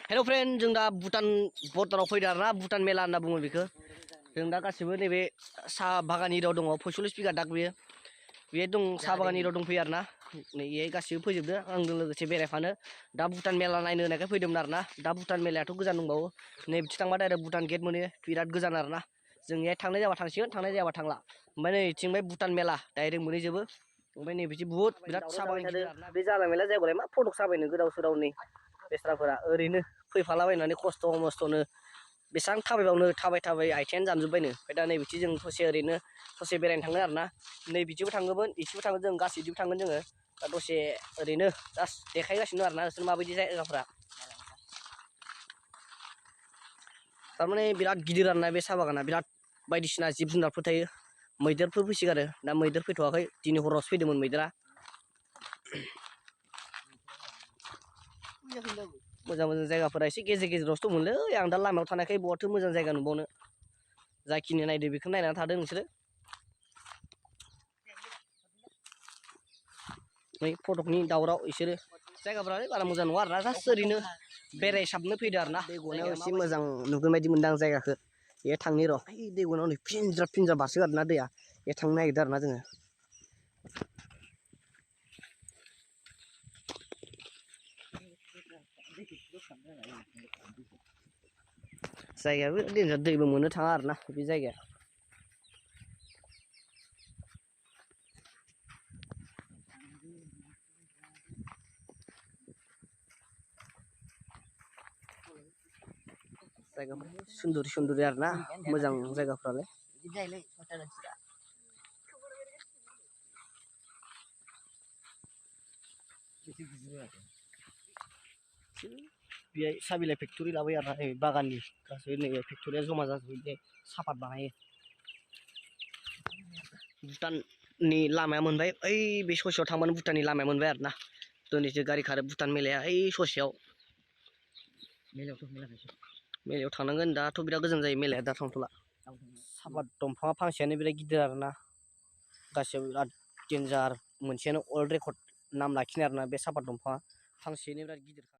हेल' friend जों दा भुटान बर्डाराव फैदों आरोना भुटान मेला होनना बुङो बेखौ जों दा गासिबो नैबे साहा बागान एरियाव दङ 45 बिगा दाग बेयो दं साहा बागान एरियाव दंफैयो आरोना नै इहाय गासिबो फैजोबदो आंजों लोगोसे बेरायफानो दा भुटान मेला नायनो होनायखाय फैदोंमोन आरोना दा भुटान मेलायाथ' गोजान दंबावो नै बिथिं थांबा डाइरेक्ट भुटान गेट मोनो बिराद गोजान आरोना जों इहाय थांनाय जाबा थांसिगोन थांनाय जायाबा थांला ओमफ्राय नै इथिंहाय भुटान मेला डाइरेक्ट मोनहैजोबो ओमफ्राय नै बिदि बुहुद बिराद साहा बागान गिदिर आरोना बे जाला मेला जायगायावलाय मा फटक साफायनो गोदाव सोराव नै बेस्राफोरा ओरैनो फैफालाबायनानै खस्थ' मस्थ'नो बेसेबां थाबायबावनो थाबाय आथिंआनो जामजोब्बायनो ओमफ्राय दा नै बिदि जों ससे ओरैनो ससे बेरायनो थांगोन आरोना नै बिदिबो थांगोन इथिंबो थांगोन जों गासैजोंबो थांगोन जोङो दा दसे ओरैनो जास्ट देखायगासिनो आरोना नोंसोर माबायदि जायगाफ्रा थारमाने बिराद गिदिर आरोना बे साहा बागाना बिराद बायदिसिना जिब जुनारफोर थायो मैदेरफोर फैसिगारो दा मैदेर फैथ'वाखै दिनै हरावसो फैदोंमोन मैदेरा मोजां जायगाफोरा एसे गेजेर गेजेरावसो दंमोनलै आं दा लामायाव थानायखाय बहाथो मोजां जायगा नुबावनो जाखिनि नायदो बेखौ नायनानै थादो नोंसोरो नै फटकनि दावराव इसोरो जायगाफ्रालाय बारा मोजां नङा आरोना जास्ट ओरैनो बेरायसाबनो फैदो आरोना दै गनायाव एसे मोजां नुगोन बायदि मोनदों आं जायगाखौ बे थांनि र' दै गनायाव नै फिनज्रा बारसो आरोना दैया बे थांनो नागिरदों आरोना जोङो जायगायाबो डेन्जार दैबो मोननो थाङा आरोना बे जायगाया जायगाफ्रा सुन्दुरि आरोना मोजां जायगाफ्रालाय बेहाय साहा बिलाइ फेक्ट'रि लाबोयो आरोना नै बागाननि गासैबो नै फेक्ट'रिया जमा जाजोबो सापात बानायो भुटाननि लामाया मोनबाय ओइ बे ससेयाव थांबानो भुटाननि लामाया मोनबाय आरोना दिनैसो गारि खारो भुटान मेलाया ओइ ससेयाव मेलायाव थांनांगोन दाथ' बिराद गोजान जायो मेलाया दा थांथ'ला सापात दंफाङा फांसेयानो बिराद गिदिर आरोना गासैबो बिराद डेन्जार मोनसेयानो वर्ल्ड रेकर्ड नाम लाखिनाय आरोना बे सापात दंफाङा फांसेयैनो बिराद गिदिरखा